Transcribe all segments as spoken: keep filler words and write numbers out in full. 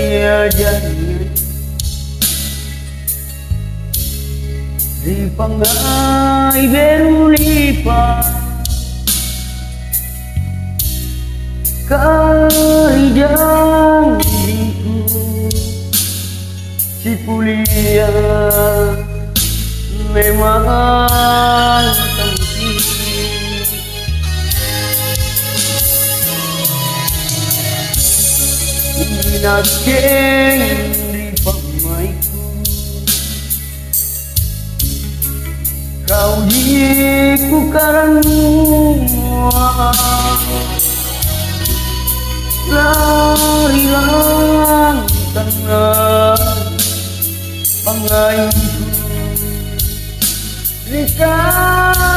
Teajangi ri pangngai beru lipa, kari janjiku sikulia memang tangki. Inakkeng ri pa'mai'ku, kauji kukarannua, lari lantang pa'mai'ku ri kalennu.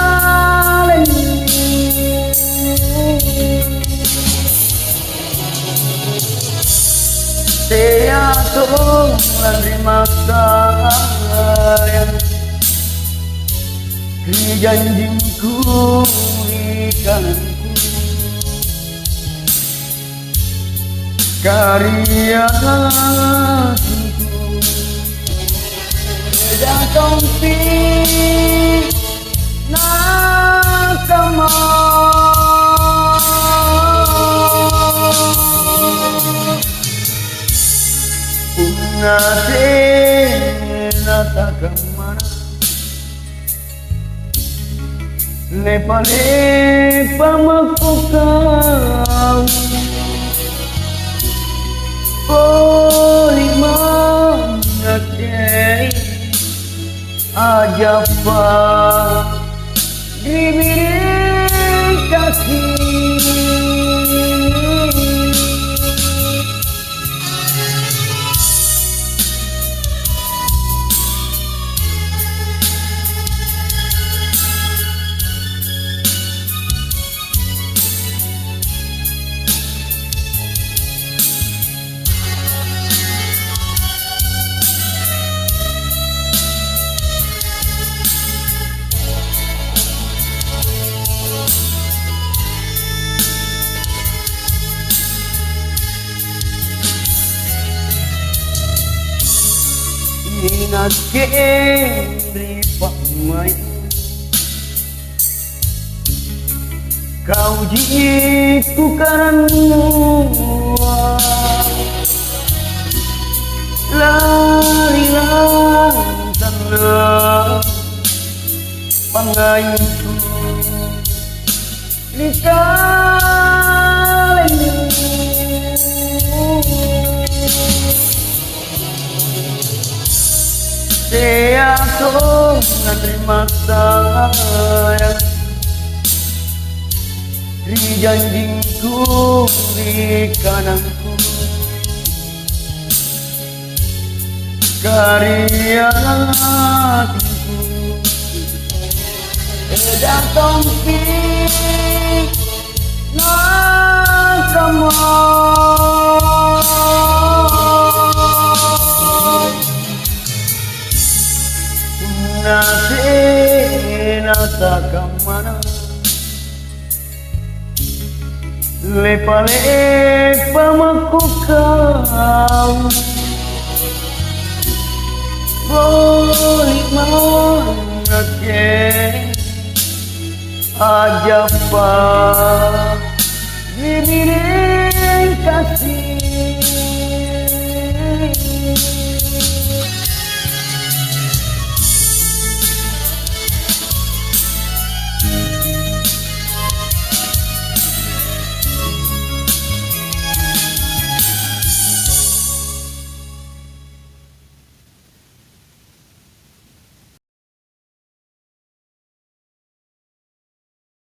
Tea tong lanri massayang ri janjingku ri kanangku. Kariakangku tong pi nakamma. Punna tena takammana, lepa-lepa mako kau. Poli mannakke ajappa ri biring kaki. Inakke ri pa'mai', kauji kukarannua, lari lantang pa'mai'ku ri kalennu. Tea tong lanri massayang ri janjingku ri kanangku. Kariakangku tong pi nakamma. Punna tena takammana, lepa-lepa mako kau. Poli mannakke ajappa